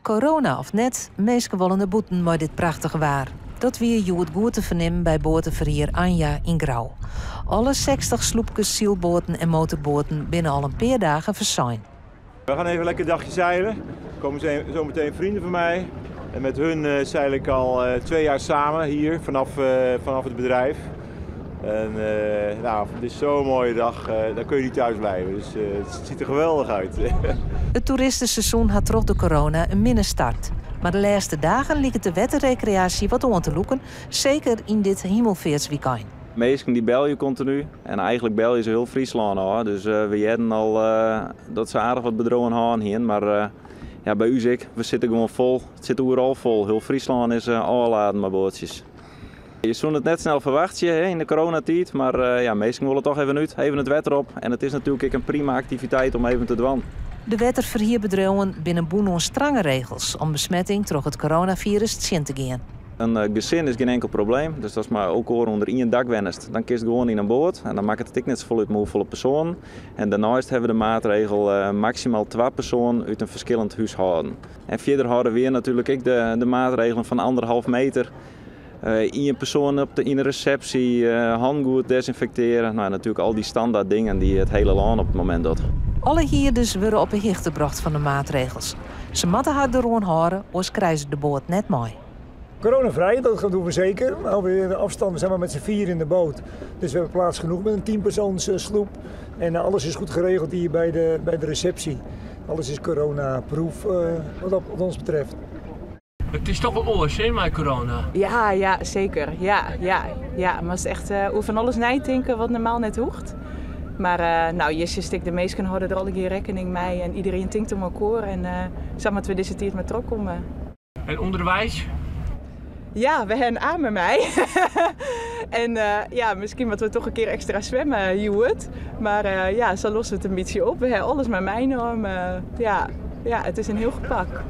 Corona of net, minsken wolle nei bûten mei dit prachtige waar. Dat wie hjoed goed te fernimmen by boateferhier Anja yn Grou. Alle 60 sloepkes, sylboaten en motorboaten binne al in pear dagen fersein. We gaan even lekker een dagje zeilen. Er komen zo meteen vrienden van mij. En met hun zeil ik al 2 jaar samen hier vanaf het bedrijf. En nou, het is zo'n mooie dag, daar kun je niet thuis blijven. Dus het ziet er geweldig uit. It toeristeseizoen hat troch de corona in minne start. Mar de lêste dagen liket de wetterrekreaasje wat oan te lûken, seker yn dit himelfeartswykein. Minsken dy belje kontinu en eigentlik belje se hiel Fryslân ôf. Dus we hearden al dat se aardich wat bedriuwen hân hiene, mar ja, by ús ek. We sitte gewoan fol. It sit oeral fol. Hiel Fryslân is ôfladen mei boatsjes. Je soene it net snel ferwachtsje, hè, yn de coronatiid, mar ja, minsken wolle dochs even út, even it wetter op. En it is natuerlik ek in prima aktiviteit om even te dwaan. De wetterferhierbedriuwen binne bûn oan strange regels om besmetting troch it coronafirus tsjin te gean. In gesin is gjin inkel probleem, dus ast mei elkoar ûnder ien dak wennest, dan kinst gewoan yn in boat en dan makket it ek net safolle út mei hoefolle persoanen. En dêrneist hawwe we de maatregel maksimaal twa persoanen út in ferskillend húshâlden. En fierder hâlde we natuerlik ek de maatregelen fan anderhalf meter. Ien persoan yn de resepsje, hannen goed desynfektearje. No, natuerlik al dy standert dingen dy't it hiele lân op it momint docht. Alle hierders wurde op 'e hichte brocht fan de maatregels. Se moatte har deroan hâlde, oars krije se de boat net mei. Coronavrij, dat doen we zeker. We de afstand, we zijn maar met z'n vier in de boot. Dus we hebben plaats genoeg met een 10-persoons sloep. En alles is goed geregeld hier bij de receptie. Alles is corona-proof wat ons betreft. It is dochs wol oars, hè, mei corona? Ja, seker. Ja. Mar it is echt oer fan alles neitinke wat normaal net hoecht. Mar no, je stik de minsken hâlde der allegear rekkening mei en iderien tinkt om elkoar en sa moatte we dizze tiid mar trochkomme. En ûnderwiis? Ja, we hawwe in aam mei my. En ja, miskien moatte we dochs in kear ekstra swimme, hjoed. Mar ja, sa losse we it in bytsje op. We hawwe alles mei meinaam. Ja, it is in hiel gepak.